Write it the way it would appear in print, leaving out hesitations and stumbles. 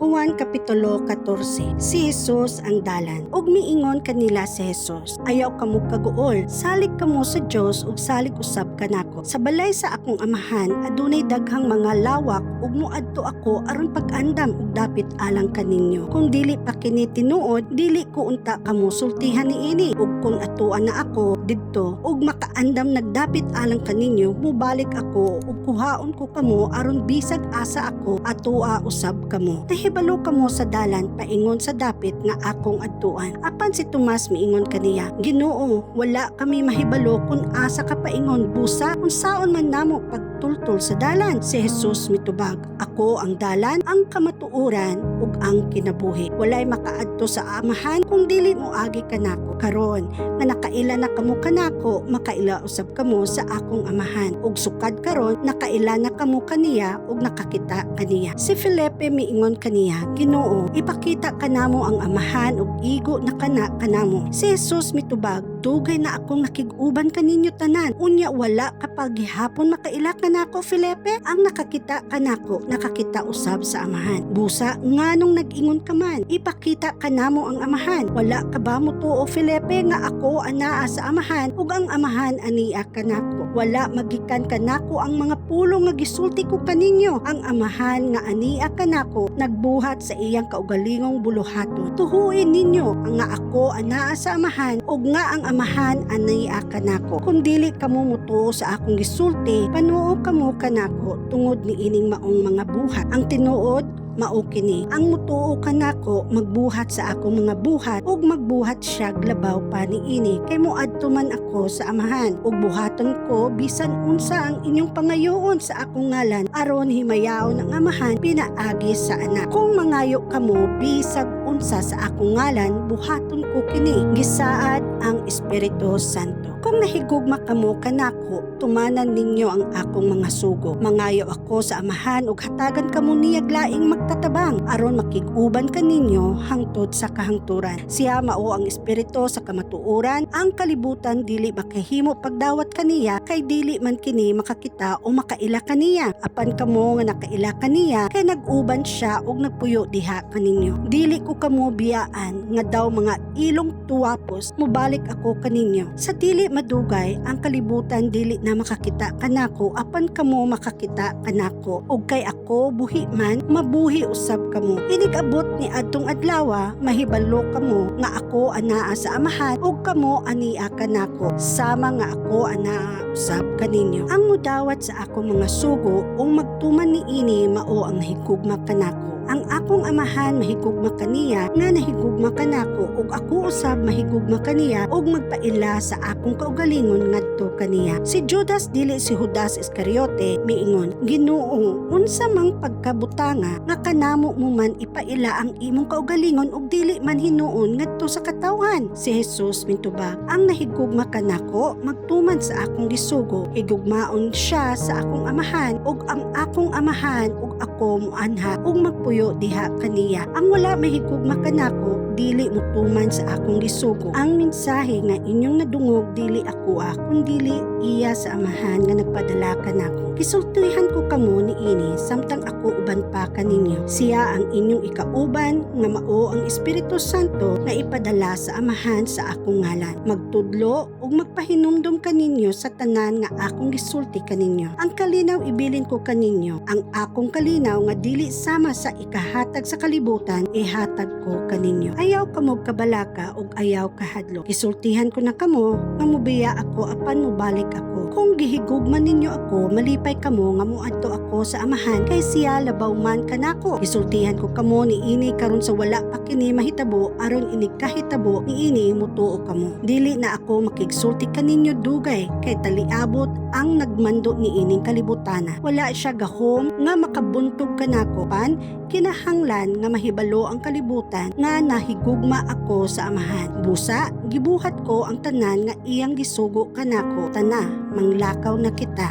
Juan Kapitulo 14. Si Jesus ang dalan. Ug miingon kanila si Jesus, "Ayaw kamo kaguol, salig kamo sa Dios ug salig usab kanako. Sa balay sa akong Amahan adunay daghang mga lawak ug moadto ako aron pag-andam og dapit alang kaninyo. Kung dili pa kini tinuod, dili ko unta kamo sultihan niini. Ug kung atuan na ako didto ug makaandam nag dapit alang kaninyo, mubalik ako ug kuhaon ko kamo aron bisag asa ako, atoa usab kamo. Nahibalo kamo sa dalan paingon sa dapit nga akong adtuan." Apan si Tomas miingon kaniya, "Ginoo, wala kami mahibalo kung asa ka paingon, busa unsaon man namo pagtultol sa dalan?" Si Jesus mitubag, "Ako ang dalan, ang kamatuoran ug ang kinabuhi. Walay makaadto sa Amahan kung dili moagi kanako. Karon nga nakaila na kamo kanako, makaila usab kamo sa akong Amahan. Ug sukad karon nakaila na kamo kaniya ug nakakita kaniya." Si Felipe miingon kaniya, "Ginoo, ipakita kanamo ang Amahan ug igo na kana kanamo." Si Jesus mitubag, "Dugay na akong nakig-uban kaninyo tanan. Unya wala ka pa gihapon makaila kanako, Felipe? Ang nakakita kanako, nakakita usab sa Amahan. Busa nganong nag-ingon ka man, 'Ipakita kanamo ang Amahan'? Wala ka ba motuo, Felipe, nga ako anaa sa Amahan ug ang Amahan ania kanako? Wala magikan kanako ang mga pulong nga gisulti ko kaninyo. Ang Amahan nga ania kanako nagbuhat sa iyang kaugalingong buluhaton. Tuhuin ninyo ang nga ako anaa sa Amahan ug nga ang Amahan ania kanako. Kung dili kamo motuo sa akong gisulti, panuo kamo kanako tungod niining maong mga buhat. Ang tinuod mao kini: ang mutuo kanako magbuhat sa akong mga buhat ug magbuhat siya labaw pa niini kay moadto man ako sa Amahan. Ug buhaton ko bisan unsa ang inyong pangayoon sa akong ngalan aron himayaon ang Amahan pinaagi sa Anak. Kung mangayo kamo bisag unsa sa akong ngalan, buhaton ko kini." Gisaad ang Espiritu Santo. Kung nahigugma kamo kanako, tumanan ninyo ang akong mga sugo. Mangayo ako sa Amahan ug hatagan kamo niyag laing magtatabang aron makig-uban kaninyo hangtod sa kahangturan. Siya mao ang Espiritu sa kamatuoran. Ang kalibutan dili makahimo pagdawat kaniya kay dili man kini makakita o makaila kaniya. Apan kamo nga nakaila kaniya kay nag-uban siya ug nagpuyo diha kaninyo. Dili ko kamo biyaan nga daw mga ilong tuwapos, mubalik ako kaninyo. Sa dili madugay, ang kalibutan dili na makakita kanako, apan kamo makakita kanako, ug kay ako buhi man, mabuhi usab kamo. Inig-abot ni adtong adlaw, mahibalo kamo nga ako anaa sa Amahan ug kamo ania kanako, sama nga ako anaa usab kaninyo. Ang mudawat sa akong mga sugo ug magtuman niini mao ang nahigugma kanako. Ang akong Amahan mahigugma kaniya nga nahigugma kanako, ug ako usab mahigugma kaniya ug magpaila sa akong kaugalingon ngadto kaniya. Si Judas, dili si Judas Iscariote, miingon, "Ginoo, unsa mang pagkabutanga nga kanamo mo man ipaila ang imong kaugalingon ug dili man hinuon ngadto sa katawhan?" Si Jesus mitubag, "Ang nahigugma kanako magtuman sa akong gisugo. Higugmaon siya sa akong Amahan, ug ang akong Amahan ug ako muanha ug magpuyo diha kaniya. Ang wala mahigugma kanako dili mutuman sa akong gisugo. Ang mensahe nga inyong nadungog dili ako kundili iya sa Amahan nga nagpadala kanako. Gisultihan ko kamo niini samtang ako uban pa kaninyo. Siya ang inyong ikauban nga mao ang Espiritu Santo nga ipadala sa Amahan sa akong ngalan. Magtudlo ug magpahinumdom kaninyo sa tanan nga akong gisulti kaninyo. Ang kalinaw ibilin ko kaninyo. Ang akong kalinaw nga dili sama sa ikahatag sa kalibutan, ihatag ko kaninyo. Ayaw kamo kabalaka ug ayaw kahadlok. Gisultihan ko na kamo nga mubiya ako, apan mubalik ako. Kung gihigugma ninyo ako, malipay kamo nga muadto ako sa Amahan kay siya labaw man kanako. Gisultihan ko kamo niini karon sa wala pa kini mahitabo aron inig kahitabo niini, mutuo kamo. Dili na ako makigsulti kaninyo dugay kay taliabot ang nagmando niining kalibutana. Wala siya gahom nga makabuntog kanako, apan kinahanglan nga mahibalo ang kalibutan nga nahigugma ako sa Amahan. Busa gibuhat ko ang tanan nga iyang gisugo kanako. Tana, manglakaw na kita."